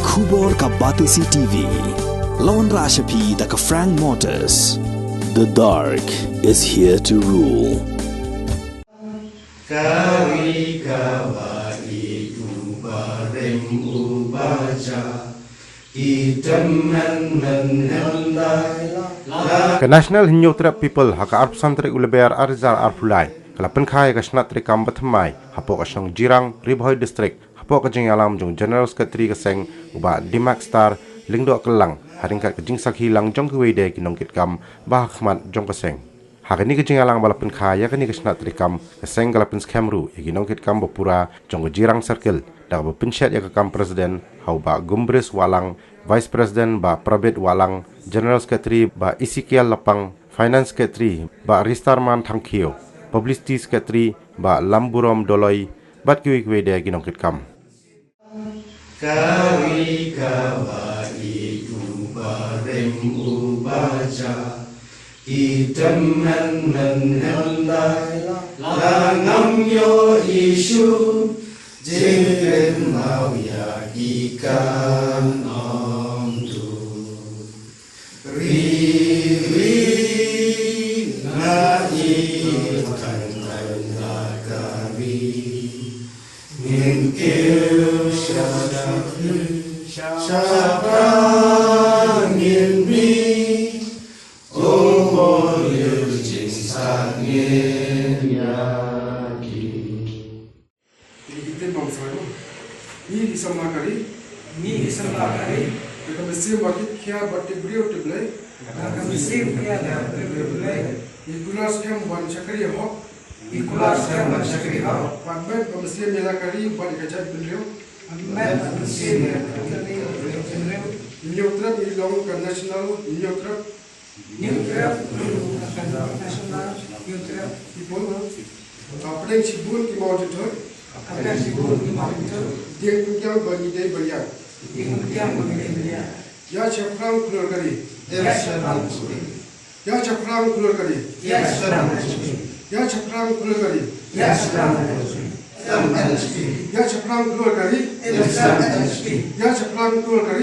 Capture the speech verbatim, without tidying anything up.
Khubor ka Batesi T V. Lawan Rashapi da ka Frank Motors. The dark is here to rule. Kari ka ba i u ba rem u ba ja, i tem men men hem dai la. Ka National Hynñiewtrep People ha ka arphew san tarik u Lber ar hajar arphew lai ka la pynkha ïa ka shnat treikam ba thymmai hapoh ka shnong Jirang, Ri Bhoi District, hapoh ka jingïalam jong General Secretary ka seng u Bah Dimak Star Lyngdoh Kyllang, ha ryngkat ka jingsakhi lang jong kiwei de ki nongkitkam ba ha khmat jong ka seng. Ha kane ka jingïalang ba la pynkha ïa kane ka shnat treikam, ka seng ka la pynskhem ruh ïa ki nongkitkam ba pura jong ka Jirang Circle da kaba pynshet ïa ka kam President ha u Bah Gumbris Wahlang, Vice President Bah Prabit Wahlang, General Secretary Bah Ezekiel Lapang, Finance Secretary Bah Ristarman Thangkhiew, Publicity Secretary Bah Lamburom Doloi, bad kiwei kiwei de ki nongkitkam. Kari ka ba i u ba rem u ba ja, i tem men men hem dai la, la ngam ïoh issue, jingkren maw ïa i kan ong tu. Ri ri na i kan kan la kari. Ngin kiew sha sha sha sha ngin mi. O mo liu jing sa ngin ya ki. Ini kita bangsa ni. Ni di sama kari. Ni di sama kari. Kita mesti makin kia batik beliau tu belai. Kita mesti kia batik beliau tu belai. Ikulas kem wan chakri hok. Ikulas kem wan chakri hok. Pat met ba mesti mela kari ban kajat beliau. Pat met ba mesti mela kari ban kajat beliau. Hynñiewtrep i long ka national hynñiewtrep. Hynñiewtrep, national hynñiewtrep. Ki pun, ha? Hapdeng shibun ki mawjud. Hapdeng shibun ki mawjud. Dieng pynkiang ba ngi dei ban ïa. Dieng pynkiang ba ngi dei ban ïa. Ïa shaphrang khlur kari. Ïa shaphrang khlur kari. Ïa shaphrang khlur kari. Ïa shaphrang khlur kari. Ïa shaphrang khlur kari. Ïa shaphrang khlur kari. Ïa shaphrang khlur kari. Ïa shaphrang khlur kari.